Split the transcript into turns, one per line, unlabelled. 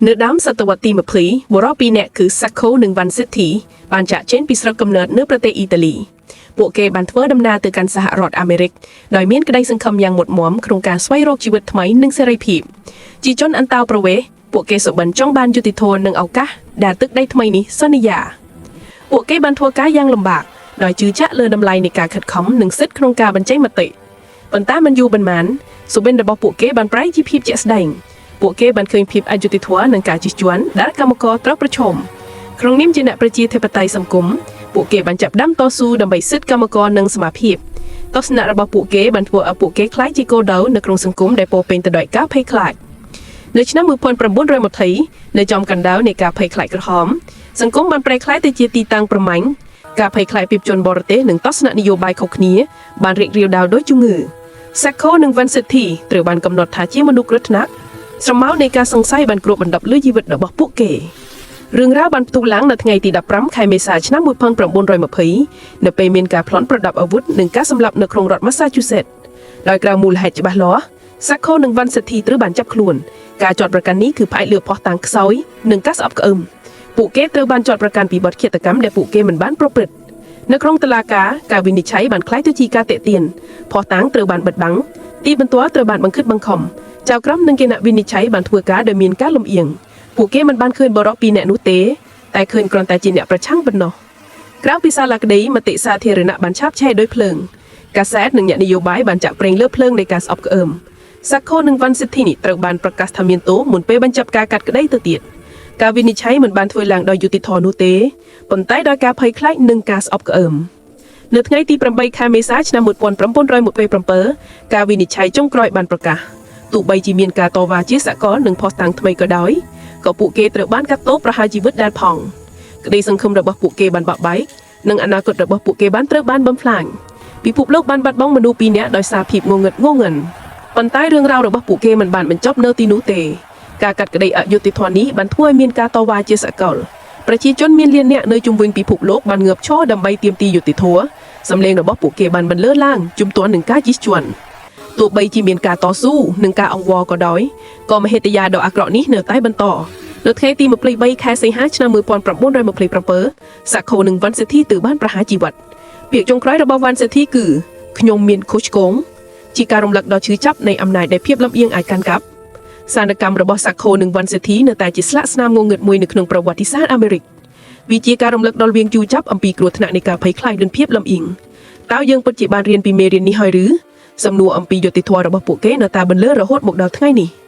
នៅដើមសតវត្សទី20បុរសពីរនាក់គឺសាខូនិងវ៉ាន់សិទ្ធីបានចាកចេញពីស្រុកកំណើតនៅប្រទេសអ៊ីតាលីពួកគេបានធ្វើដំណើរទៅកាន់សហរដ្ឋអាមេរិកដោយមានក្តីសង្ឃឹមយ៉ាងមុតមមក្នុងការស្វែងរកជីវិតថ្មីនិងសេរីភាពជាជនអន្តោប្រវេសន៍ពួកគេសុបិនចង់បានយុត្តិធម៌និងឱកាសដែលទឹកដីថ្មីនេះសន្យាពួកគេបានធ្វើការយ៉ាងលំបាកដោយជឿជាក់លើតម្លៃនៃការខិតខំនិងសិទ្ធិក្នុងការបញ្ចេញមតិប៉ុន្តែមិនយូរប៉ុន្មានសុបិនរបស់ពួកគេបានប្រែជាភាពជាក់ស្ដែង ពួកគេបានឃើញភាពអយុត្តិធម៌និងការជិះជាន់ដែលកម្មករត្រូវប្រឈមក្នុងនាមជាអ្នកប្រជាធិបតេយ្យសង្គមពួកគេបានចាប់ផ្ដើមតស៊ូដើម្បីសិទ្ធិកម្មករនិងសមាភិបទស្សនៈរបស់ពួកគេបានធ្វើឲ្យពួកគេក្លាយជាគោលដៅនៅក្នុងសង្គមដែលពោរពេញទៅដោយការភ័យខ្លាចនៅឆ្នាំ1920នៅចំកណ្ដាលនៃការភ័យខ្លាចក្រហមសង្គមបានប្រែក្លាយទៅជាទីតាំងប្រមាញ់ការភ័យខ្លាចពីជនបរទេសនិងទស្សនៈនយោបាយខុសគ្នាបានរីករាលដាលដូចជំងឺសាខូនិងវ៉ាន់សិទ្ធីត្រូវបានកំណត់ថាជាមនុស្សគ្រោះថ្នាក់ ស្រមោលនៃការសង្ស័យបានគ្របដណ្ដប់លើជីវិតរបស់ពួកគេរឿងរ៉ាវបានផ្ទុះឡើងនៅថ្ងៃទី15ខែមេសាឆ្នាំ1920នៅពេលមានការប្លន់ប្រដាប់អាវុធនិងការសម្លាប់នៅក្នុងរដ្ឋ Massachusetts ដោយក្រៅមូលហេតុច្បាស់លាស់សាខូនិងវ៉ាន់សិទ្ធីត្រូវបានចាប់ខ្លួនការចោទប្រកាន់នេះគឺផ្អែកលើភស្តុតាងខ្សោយនិងការស្អប់ខ្អឹមពួកគេត្រូវបានចោទប្រកាន់ពីបទឃាតកម្មដែលពួកគេមិនបានប្រព្រឹត្តនៅក្នុងតុលាការការវិនិច្ឆ័យបានក្លាយទៅជាការតាក់ទានភស្តុតាងត្រូវបានបិទបាំងទីបន្ទាល់ត្រូវបានបង្ខិតបង្ខំ ចៅក្រមនិងគណៈវិនិច្ឆ័យបានធ្វើការដោយមានការលំអៀងពួកគេមិនបានឃើញបរិបពីរអ្នកនោះទេតែឃើញគ្រាន់តែជាអ្នកប្រឆាំងប៉ុណ្ណោះក្រៅពីសាលាក្តីមតិសាធារណៈបានឆាបឆេះដោយភ្លើងកាសែតនិងអ្នកនយោបាយបានចាក់ប្រេងលើភ្លើងនៃការស្អប់ខ្អើមសាខូនិងវ៉ាន់សិទ្ធីនេះត្រូវបានប្រកាសថាមានទោសមុនពេលបញ្ចប់ការកាត់ក្តីទៅទៀតការវិនិច្ឆ័យមិនបានធ្វើឡើងដោយយុត្តិធម៌នោះទេប៉ុន្តែដោយការភ័យខ្លាចនិងការស្អប់ខ្អើមនៅថ្ងៃទី8ខែមេសាឆ្នាំ1927ការវិនិច្ឆ័យចុងក្រោយបានប្រកាស ទោះបីជាមានការតវ៉ាជាសកលនិងភស្តុតាងថ្មីក៏ដោយក៏ពួកគេត្រូវបានកាត់ទោសប្រហារជីវិតដែរផងក្តីសង្ឃឹមរបស់ពួកគេបានបាក់បែកនិងអនាគតរបស់ពួកគេបានត្រូវបានបំផ្លាញពិភពលោកបានបាត់បង់មនុស្សពីរនាក់ដោយសារភាពងងឹតងងឹនប៉ុន្តែរឿងរ៉ាវរបស់ពួកគេមិនបានបញ្ចប់នៅទីនោះទេការកាត់ក្តីអយុត្តិធម៌នេះបានធ្វើឲ្យមានការតវ៉ាជាសកលប្រជាជនមានលានអ្នកនៅជុំវិញពិភពលោកបានងើបឈរដើម្បីទាមទារយុត្តិធម៌សម្លេងរបស់ពួកគេបានបន្លឺឡើងជំទាស់នឹងការជិះជាន់ ទោះបីជាមានការតស៊ូនិងការអង្វរក៏ដោយក៏មហិទ្ធិយាដ៏អាក្រក់នេះនៅតែបន្តនៅថ្ងៃទី23ខែសីហាឆ្នាំ1927សាខូនិងវ៉ាន់សេធីទើបបានប្រហារជីវិតពាក្យចុងក្រោយរបស់វ៉ាន់សេធីគឺខ្ញុំមានខុសឆ្គងជាការរំលឹកដ៏ឈឺចាប់នៃអំណាចដែលភាពលំអៀងអាចកាន់កាប់សារកម្មរបស់សាខូនិងវ៉ាន់សេធីនៅតែជាស្លាកស្នាមងងឹតមួយនៅក្នុងប្រវត្តិសាស្ត្រអាមេរិកវាជាការរំលឹកដល់វៀងជូរចាប់អំពីគ្រោះថ្នាក់នៃការភ័យខ្លាចនិងភាពលំអៀងតើយើងពិតជាបានរៀនពីមេរៀននេះហើយឬ សំណួរអំពីយុត្តិធម៌របស់ពួកគេនៅតែបន្លឺរហូតមកដល់ថ្ងៃនេះ។